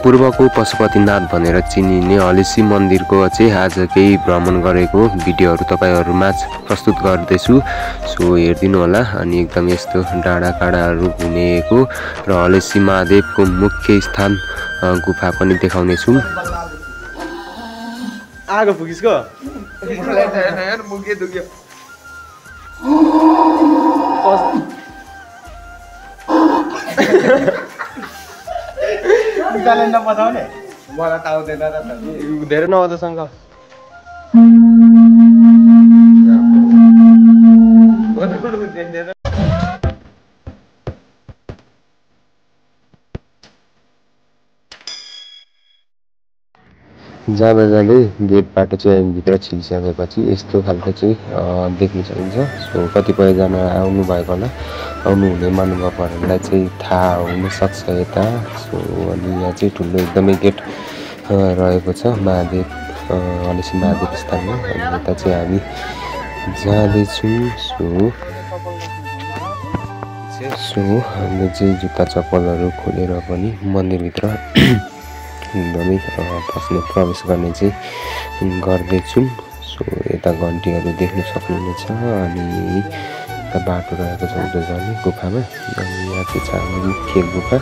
पूर्वको पशुपतिनाथ भनेर चिनिने हलेसी मन्दिरको चाहिँ आज केही भ्रमण गरेको भिडियोहरू तपाईहरुमा प्रस्तुत गर्दैछु। सो हेर्दिनु होला। अनि एकदम यस्तो डाँडा काँडाहरू घुमेको र हलेसी महादेवको मुख्य स्थान गुफा पनि देखाउने छु। आगो फुकिसको मलाई त यार मुखे दुख्यो। जाले नपठाउने मलाई त आउँदैन र त धेरै नआउँदैसँग जाँदा जाँदै गेटबाट चाहिँ भित्र छिरिसकेपछि यस्तो खालको चाहिँ देख्न सकिन्छ। सो कतिपयजना आउनु भएको होला, आउनु हुने महानुभावहरूलाई चाहिँ थाहा हुन सक्छ यता। सो अनि यहाँ चाहिँ ठुलो एकदमै गेट रहेको छ महादेव हलेसी महादेव स्थानमा। अनि यता चाहिँ हामी जाँदैछौँ। सो हामीले चाहिँ जुत्ता चप्पलहरू खोलेर पनि मन्दिरभित्र एकदमै पस्ने प्रवेश गर्ने चाहिँ गर्दैछौँ। सो यता घन्टीहरू देख्न सक्नुहुनेछ। अनि यता बाटो रहेको छ उता जाने गुफामा। अनि यहाँ चाहिँ छ हाम्रो मुख्य गुफा।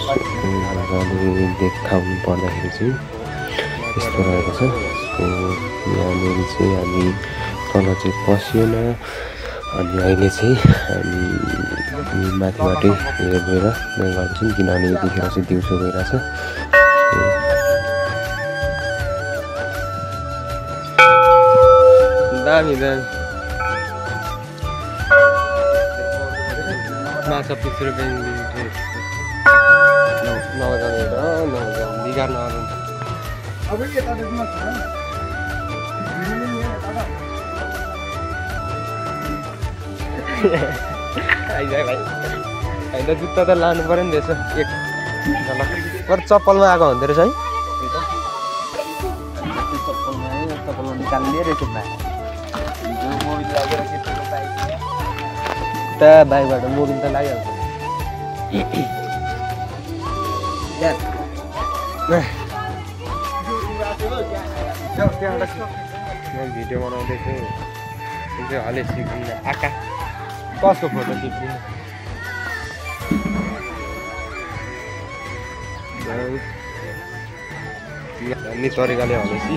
सो मजाले देखाउनु पर्दाखेरि चाहिँ यस्तो रहेको छ। सो यहाँनिर चाहिँ हामी तल चाहिँ पसिएन। अनि अहिले चाहिँ हामी माथिबाटै हेरेर गर्छौँ किनभने यतिखेर चाहिँ दिउँसो गइरहेछ। दामी दामी माछा पुछेर बिगार नगर्नु। होइन जुत्ता त लानु पऱ्यो नि रहेछ एक पर चप्पलमा आएको हुँदो रहेछ है। चप्पलमा निकाल्ने रहेछ उता बाइकबाट मोबिल त लागिहाल्छ। भिडियो बनाउँदैछु हलेसी आका कसको फोटो टिप्दिनु भन्ने तरिकाले हलेसी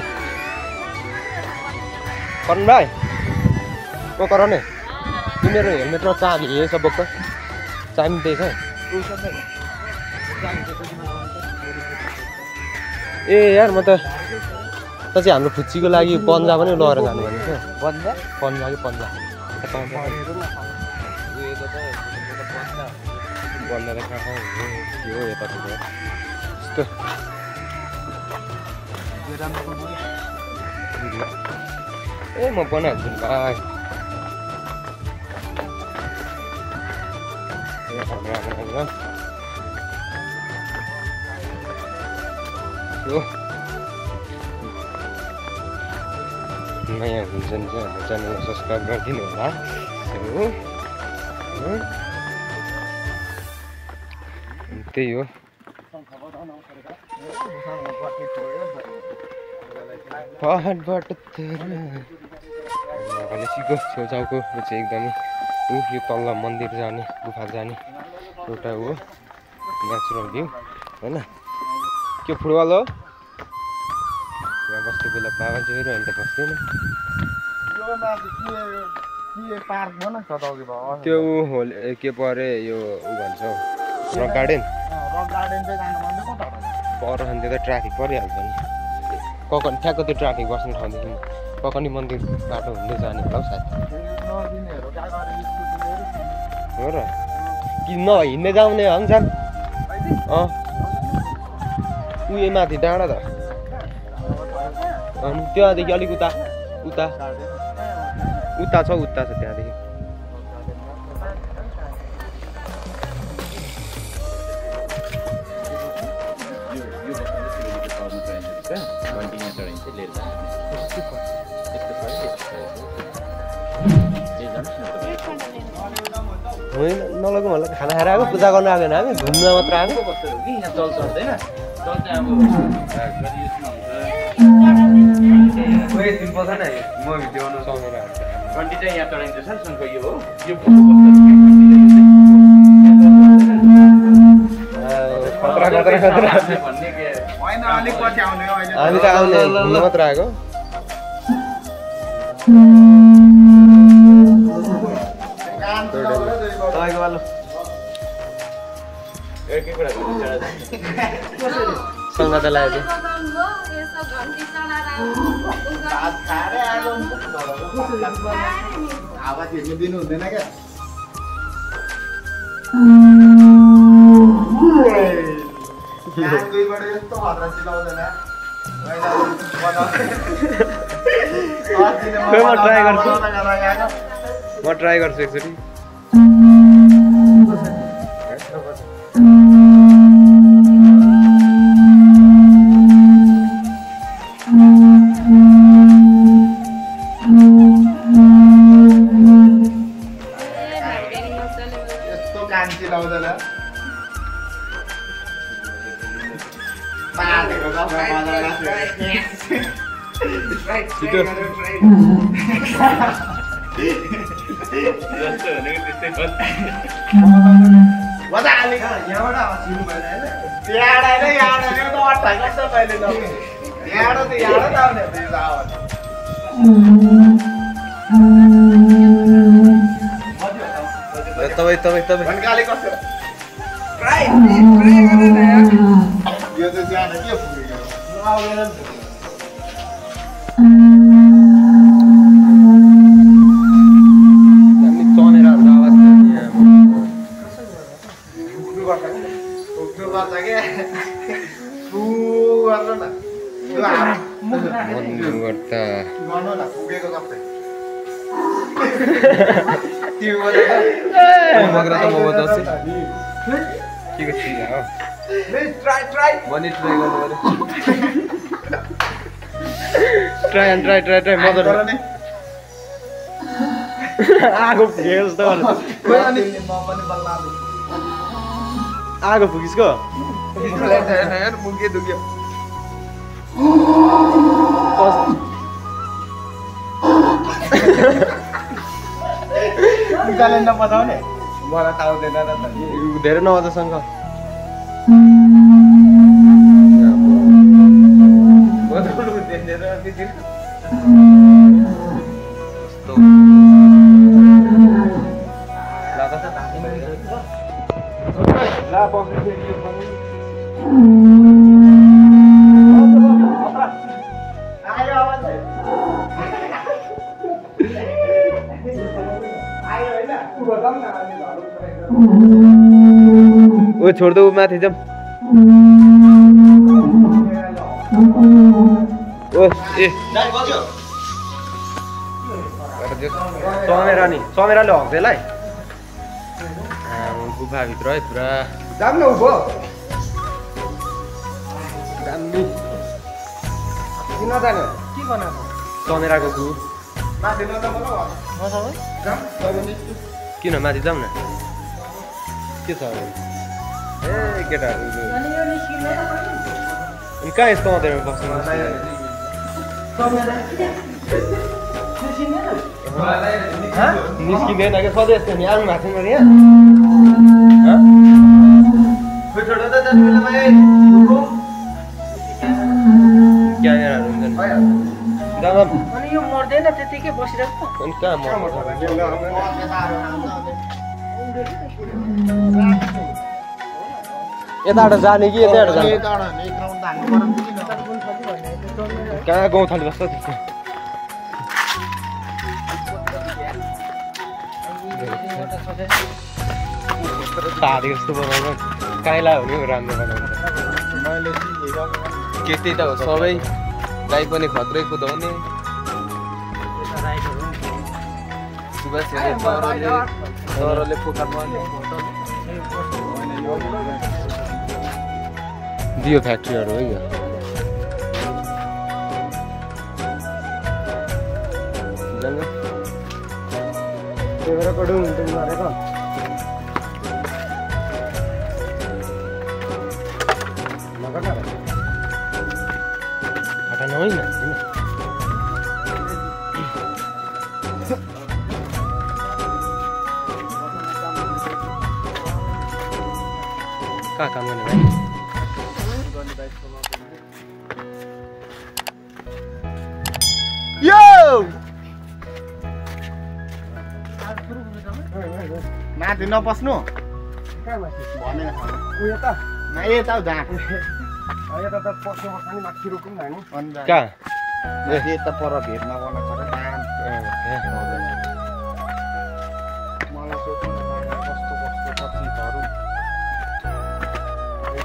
करण भाइ को कराउने तिमीहरू हेलमेट र चाबी यही सब बोक्छ चाबी दिएछ ए यार म त चाहिँ हाम्रो फुच्चीको लागि पन्जा पनि लगेर जानु भनेको थियो। पन्जा कि पन्जा बन्दा त कहाँ हो यतातिर यस्तो ए म बनाइहाल्छु भाइ। नयाँ हुन्छ नि चाहिँ हाम्रो च्यानललाई सब्सक्राइब गरिदिनु होला। त्यही हो पहाडबाट हलेसीको छेउछाउको चाहिँ एकदमै यो तल्लो मन्दिर जाने गुफा जाने एउटा हो नेचुरल भ्यू होइन। के फुटबल हो यहाँ बस्ने बेला बाबाजीहरू अहिले त बस्दैन। त्यो के परे यो ऊ भन्छ रक गार्डन पर त्यो त ट्राफिक परिहाल्छ नि। ककन ठ्याक्क त्यो ट्राफिक बस्ने ठाउँदेखि ककनी मन्दिर बाटो हुँदै जाने होला हौ सायद हो र कि नभए हिँड्दै जाउने हुन्छ। उयो माथि डाँडा त अनि त्यहाँदेखि अलिक उता उता उता छ त्यहाँदेखि होइन नलगौँ होला खाना खाएर आएको पूजा गर्न आएको हामी घुम्न मात्र आएको घन्टी चाहिँ यहाँ चढाइन्छ सर सँगको यो हो यो भन्ने के होइन अलिक पछि आउने हो अहिले हामी त आउने घुम्न मात्र आएको तपाईँको वालो के कुरा गर्नु सँग त लाग्यो हावा छिर्नु दिनु हुँदैन क्या दुईबाट यस्तो खतरा चिलाउँदैन म ट्राई गर्छु एकचोटि यस्तो कान चिलाउँदैन पालेको मजाले यहाँबाट छिर्नु भएन तपाईँ भन्काले कस्तो यो चाहिँ ज्यादा के फुलेको आउँदैन ट्राई मजा आगो फुकेको जस्तो आगो फुकिसको मुखे दुख्यो ट्यालेन्ट नपठाउने मलाई त आउँदैन र त धेरै नआउँदासँग ओ छोड दो माथि जाम ओ ए समेराले हक्दैलाई गुफाभित्र है पुरा जाम न उभो दामी किन जाने के बनाएको समेराको गु माथि नजाऊ जाम किन माथि जाउँ न के छ ए केटाहरू अनि कहाँ यस्तो मात्रै बस्नु निस्किँदैन क्या सधैँ यस्तो नि आउनु भएको छैन यहाँ क्यामेराहरू हुन्छन् अनि यो मर्दैन त्यतिकै बसिरहेको अनि कहाँ मर्छ यताबाट जाने कि यताबाट जाने कहाँ गाउँथाली बस्छ त्यस्तो तारी जस्तो बनाउनु काइला हुने राम्रो बनाउनु के त्यही त हो सबै गाई पनि खत्रै कुदाउने सरले पोखरमा दियो फ्याक्ट्रीहरू है यो हटा नहोइ न हैन कहाँ काम गर्ने भाइ यो माथि नपस्नु भने उयो त यता जहाँ यता त पस्नु नि माथि रोकौँ न अन्त कहाँ यता पर भेटमा गर्नु छ मलाई सोध्नु कस्तो कस्तो कति धरौँ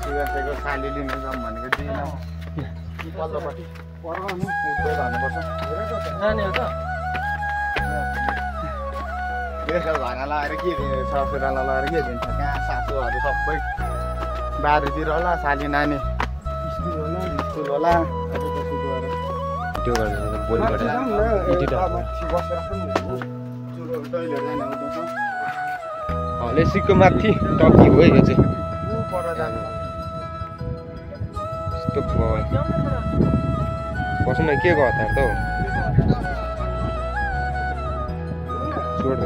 शिवको साली लिनु जाउँ भनेको दिएन पल्लोपट्टि पर भन्नुपर्छ जाने हो त यसो घर लगाएर के ससुरालाई लगाएर के दिन्छ कहाँ सासूहरू सबै बारीतिर होला साली नानी स्कुल होला त्यो गर्दा बोलीबाट एडिटर लेसीको माथि टकी हो यो चाहिँ यस्तो बस्नु न के गर्दा त हौ छोड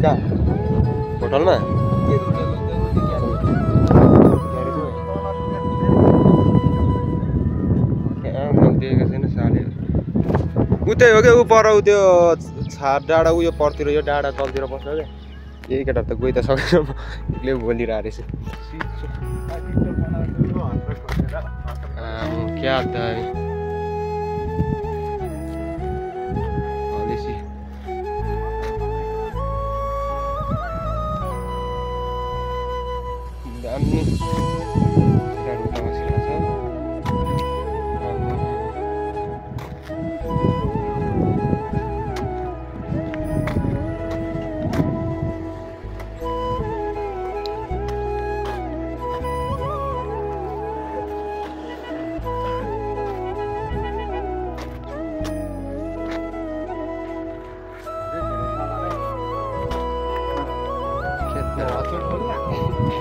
कहाँ होटलमा देखेको छैन साले उतै हो क्या ऊ पर ऊ त्यो छाप डाँडा उयो परतिर यो डाँडा तलतिर बस्छ क्या यही केटा त गइ त सकेन म एक्लै बोलिरहेको रहेछ क्या त दामी रुखमा बसिरहेको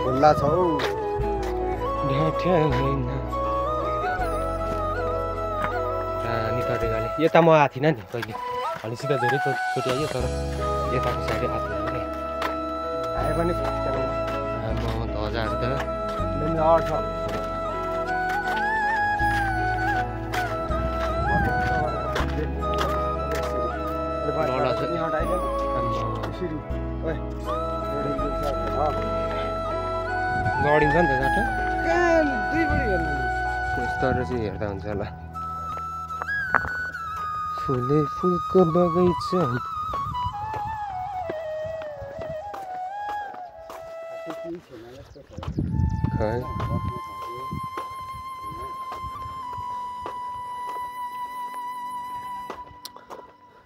खुल्ला छ हौ निकालेगाले यता म आएको थिइनँ नि कहिले अनि सिधा धेरै चोटि आयो तर यताको साइडै आएको थिएँ आयो भने म ध्वजाहरू त लडिन्छ नि त जाँटा यस्तो चाहिँ हेर्दा हुन्छ होला फुले फुलको बगैँचा खै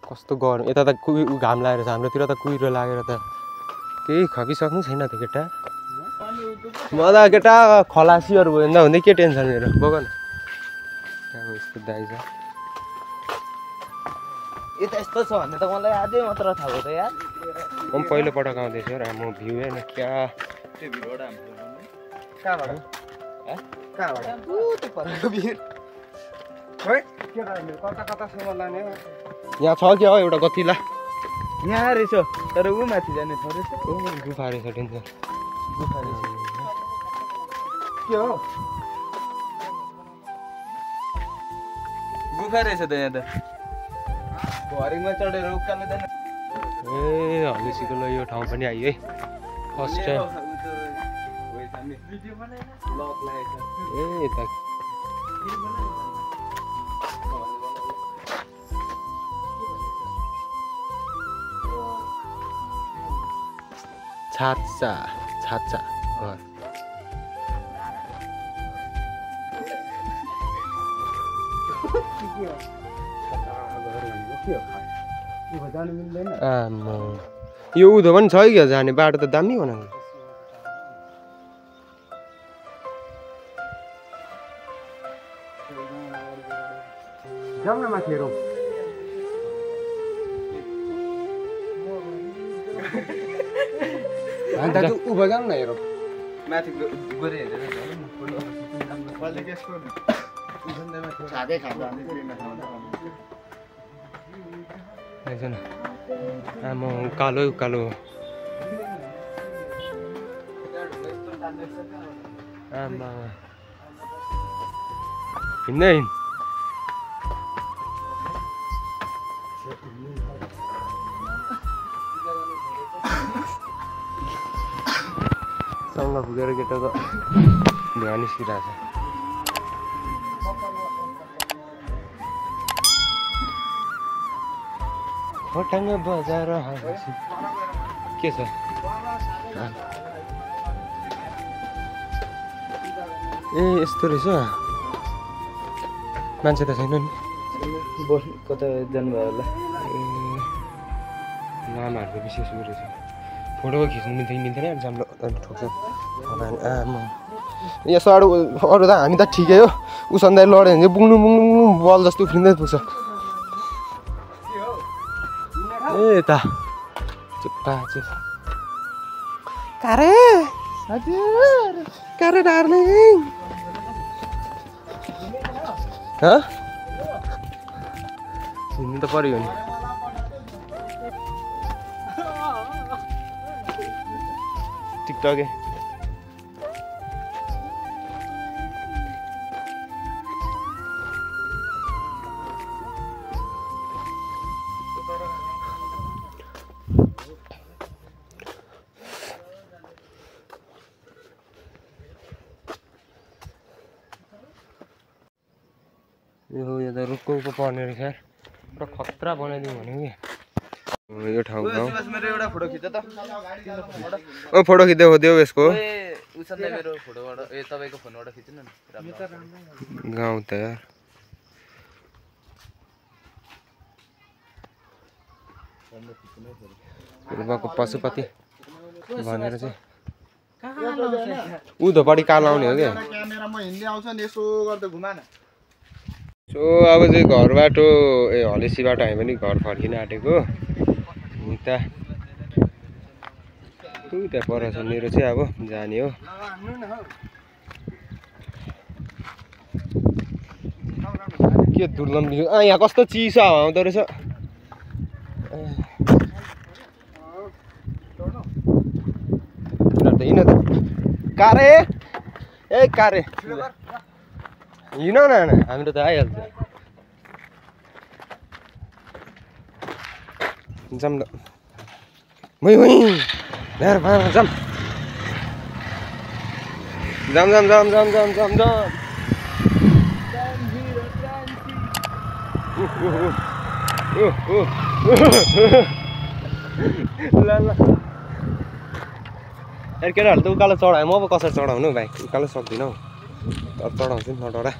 कस्तो गरम यता त घाम लागेर छ हाम्रोतिर त कुहिरो लागेर त केही खपिसक्नु छैन त केटा म त केटा खलासीहरू भयो भन्दा हुँदै के टेन्सन मेरो बग न यस्तो दाइ छ यता यस्तो छ भन्ने त मलाई आजै मात्र थाहा हो त यार म पनि पहिलोपटक आउँदैछु र म भ्यू हेर्न क्या कहाँबाट कता कतासम्म लाने यहाँ छ क्या हो एउटा गतिला यहाँ रहेछ तर ऊ माथि जाने छ रहेछ गुफा रहेछ टेन्सन गुफा रहेछ के हो गुफा रहेछ त यहाँ त भरिङमा चढेर उकालो जाने ए हलिसीको ल यो ठाउँ पनि आयो है फर्स्ट टाइम ए यता छाचा छाचा घर जानु मिल्दैन आम्मा यो उँधो पनि छ क्या जाने बाटो त दामी बनाएको जाउँ न माथि हेरौँ दाजु उभो जाउँ न हेरौँ माथि गरे छादै खान्छ अनि ट्रेनमा एकजना आमा कालो कालो आमा हिँड्दै सँगै पुगेर केटाको भुवा निस्किरहेको छ खोटाङ बजार के छ ए यस्तो रहेछ मान्छे त छैन नि कता जानुभयो होला ए लामाहरूको विशेष उयो रहेछ फोटो खिच्नु मिल्दैन जाम्रो ठोक्छ आमा यहाँ अरू त हामी त ठिकै हो उसन्दै लड्यो भने चाहिँ बुङ्नु बुङ्नु बुङ्नु बल जस्तो उफ्रिँदै पुग्छ ए यता चुप्पा चुप कारे हजुर कारे डार्लिङ हिँड्नु त पर्यो नि टिकटके यो त रुखको पर्ने रहेछ पुरा खतरा बनाइदिउँ भनेको कि यो ठाउँ मेरो एउटा फोटो खिच त फोटो खिच्दै खोज्यो यसको मेरो फोटोबाट तपाईँको फोनबाट खिच्नु न गाउँ त यार पूर्वको पशुपति भनेर चाहिँ उधोपट्टि कालो आउने हो क्या क्यामेरामा हिँड्दै आउँछ नि यसो गर्दा घुमा न सो अब चाहिँ घर बाटो हलेसी बाटो हामी पनि घर फर्किन आँटेको उता पर छ मेरो चाहिँ अब जाने हो के दुर्लम यहाँ कस्तो चिसो हावा आउँदो रहेछ हिँड त कारे ए कारे हिँड न हाम्रो त आइहाल्छ जाम ल मै यार जाम जाम जाम जाम जाम जाम जाम जाम ल यार केटाहरू त उकालो चढायो म अब कसरी चढाउनु भाइ उकालो सक्दिनँ हौ तर चढाउँछु नि नडरा